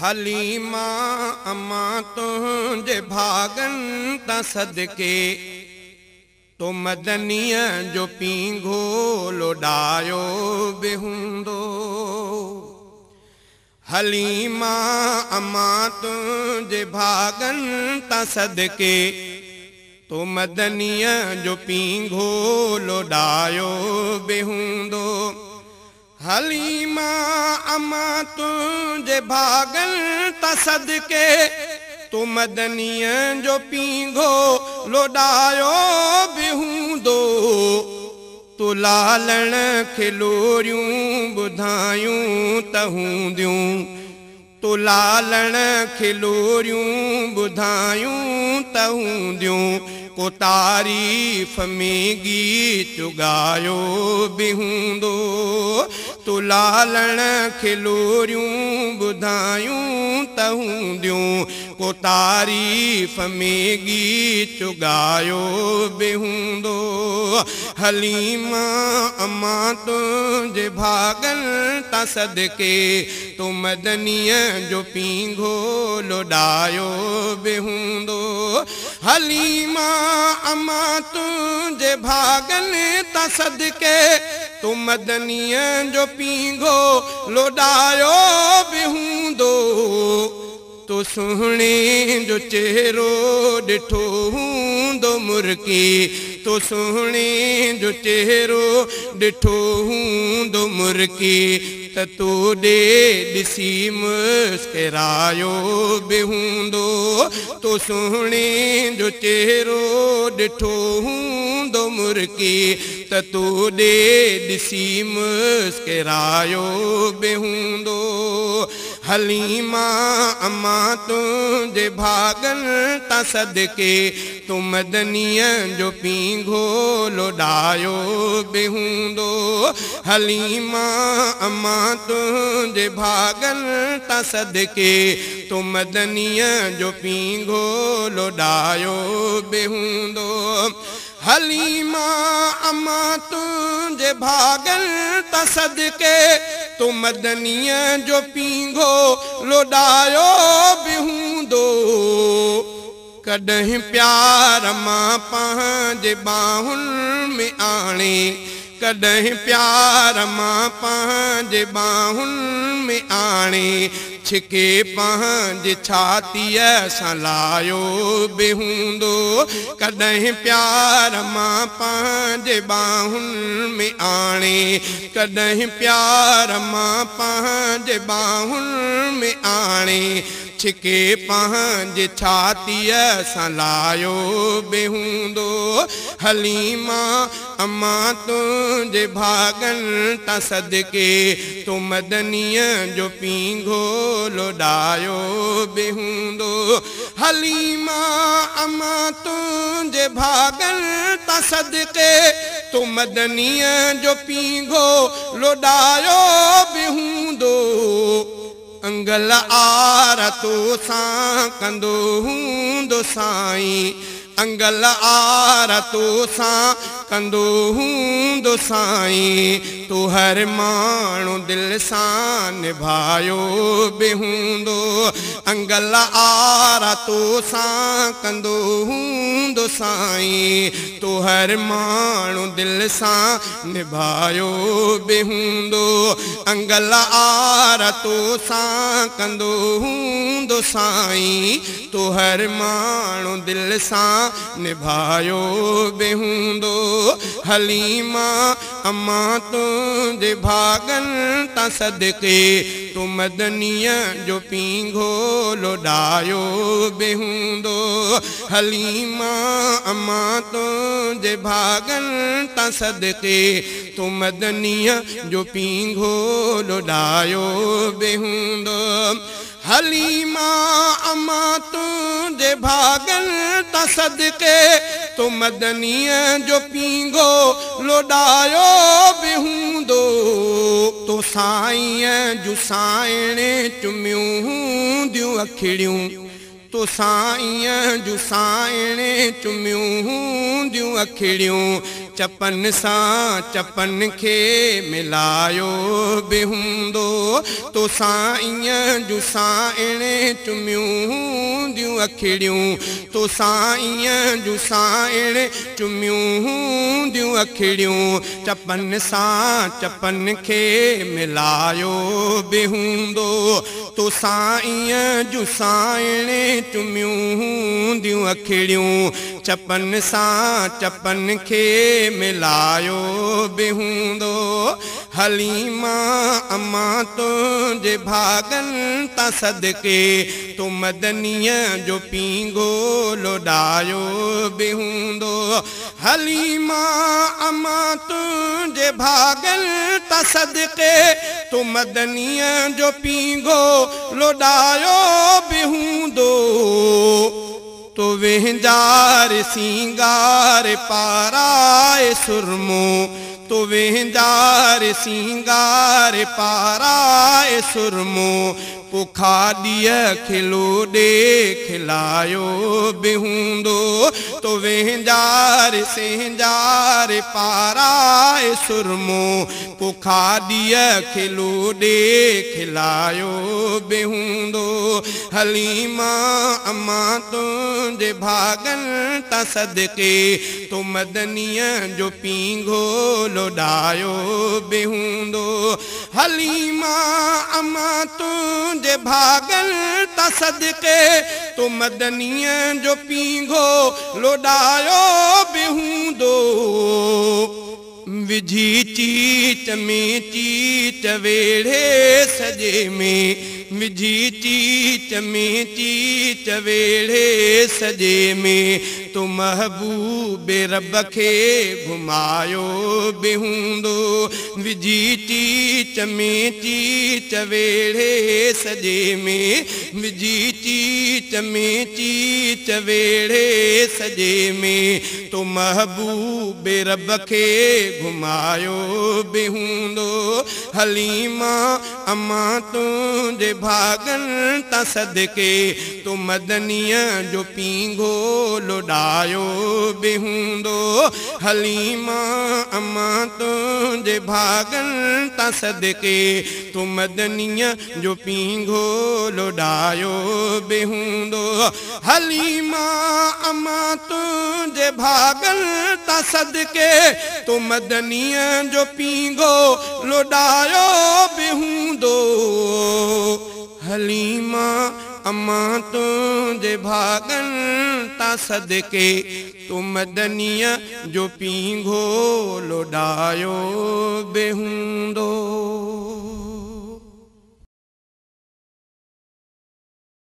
हलीमा अम्मा तुंहिंजे भाॻनि तां सदके, तो मदनीअ जो पींघो लोॾायो बि हूंदो। हलीमा अम्मा तुंहिंजे भाॻनि तां सदके, तो मदनीअ जो पींघो लोॾायो बि हूंदो। हलीमा अम्मा तुंहिंजे भाॻनि तां सदके, तो मदनीअ जो पींघो लोॾायो बि हूंदो। तो लालण खे लोरियूं ॿुधायूं त हूंदियूं, तो लालण खे लोरियूं ॿुधायूं त हूंदियूं, को तारीफ़ में गीत ॻायो बि हूंदो। तो लालण खे लोरियूं ॿुधायूं त हूंदियूं, को तारीफ़ में गीत ॻायो बि हूंदो। हलीमा अम्मा तुंहिंजे भाॻनि तां सदके, तो मदनीअ जो पींघो लोॾायो बि हूंदो। हलीमा अम्मा तुंहिंजे भाॻनि तां सदके, तो मदनीअ जो पींघो लोॾायो बि हूंदो। तो सुहिणे जो चेहरो ॾिठो हूंदो मुर्की, तो सुहिणे जो चेहरो ॾिठो हूंदो मुर्की, त तो ॾे ॾिसी मुस्कुरायो बि हूंदो। तो सुहिणे जो चेहरो ॾिठो हूंदो मुर्की, त तो ॾे ॾिसी मुस्कुरायो बि हूंदो। हलीमा अम्मा तुंहिंजे भाॻनि तां सदके, तो मदनीअ जो पींघो लोॾायो बि हूंदो। हलीमा अम्मा तुंहिंजे भाॻनि तां सदके, तो मदनीअ जो पींघो लोॾायो बि हूंदो। हलीमा अम्मा तुंहिंजे भाॻनि तां सदके, तो मदनीअ जो पींघो लोॾायो बि हूंदो। कॾहिं प्यार मां पंहिंजे ॿाहुनि में आणे, कॾहिं प्यार मां पंहिंजे ॿाहुनि में आणे, छिके पंहिंजे छातीअ सां लायो बि हूंदो। कॾहिं प्यार मां पंहिंजे ॿाहुनि में आणे, कॾहिं प्यार मां पंहिंजे ॿाहुनि में आणे, छिके पंहिंजे छातीअ सां लायो बि हूंदो। हलीमा अम्मा तुंहिंजे भाॻनि तां सदके, तो मदनीअ जो पींघो लोॾायो बि हूंदो। हलीमा अम्मा तुंहिंजे भाॻनि तां सदके, तो मदनीअ जो पींघो लोॾायो बि हूंदो। अंगल आर तोसां कंदो हूंदो साईं, अंगल आर तोसां कंदो हूंदो साईं, तो हर माण्हू दिलि सां निभायो बि हूंदो। अंगल आर तोसां कंदो हूंदो साईं, तो हर माण्हू दिलि सां निभायो बि हूंदो। अंगल आर तोसां कंदो हूंदो साईं, तो हर माण्हू दिलि सां निभायो बि हूंदो। हलीमा अम्मा तुंहिंजे भाॻनि तां सदके, तो मदनीअ जो पींघो लोॾायो बि हूंदो। हलीमा अम्मा तुंहिंजे भाॻनि तां सदके, तो मदनीअ जो पींघो लोॾायो बि हूंदो। हलीमा अम्मा तुंहिंजे भाॻनि तां सदके, तो मदनीअ जो पींघो लोॾायो बि हूंदो। तो साईं जूं साइणे चुमियूं हूंदियूं अखिड़ियूं, तो साईं जूं साइणे चुमियूं हूंदियूं अखिड़ियूं, चपन सां चपन खे मिलायो बि हूंदो। तो साईं जूं साइण चुमियूं हूंदियूं अखिड़ियूं, तो साईं जूं साइण चुमियूं हूंदियूं अखिड़ियूं, चपन सां चपन खे मिलायो बि हूंदो। तो साईं जूं साइण चुमियूं हूंदियूं अखिड़ियूं, चपन सां चपन खे मिलायो बि हूंदो। हलीमा अम्मा तुंहिंजे भाॻनि तां सदके, तो मदनीअ जो पींगो लोॾायो बि हूंदो। हलीमा अम्मा तुंहिंजे भाॻनि तां सदके, तो मदनीअ जो पींगो लोॾायो बि हूंदो। तो वेंजार सिंगार पाराए सुरमो, तो वेंजार सिंगार पाराए सुरमो, पोखाॾीअ खे लोॾे खिलायो बि हूंदो। तो वेंजार सिंगार पाराए सुरमो, पोखाॾीअ खे लोॾे खिलायो बि हूंदो। हलीमा अम्मा तुंहिंजे भाॻनि तां सदके, तो मदनीअ जो पींघो लोॾायो बि हूंदो। हलीमा अम्मा तुंहिंजे भाॻनि तां सदके, तो मदनीअ जो पींघो लोॾायो बि हूंदो। विझी चीच में चीच वेड़े सॼे में, विझी चीच में चीच वेड़े सॼे में, तो महबूब रब खे घुमायो बि हूंदो। विझी चीच में चीच वेड़े सॼे में, विझी चीच में चीच वेड़े सॼे में, तो महबूब रब खे घुमायो बि हूंदो। हलीमा अम्मा तुंहिंजे भाॻनि तां सदके, तो मदनीअ जो पींघो लोॾायो बि हूंदो। हलीमा अम्मा तुंहिंजे भाॻनि तां सदके, तो मदनीअ जो पींघो लोॾायो बि हूंदो। हलीमा अम्मा तुंहिंजे भाॻनि तां सदके, तो मदनीअ जो पींघो लोॾायो बि हूंदो। हलीमा अम्मा तुंहिंजे भाॻनि तां सदके, तो मदनीअ जो पींघो लोॾायो बि हूंदो।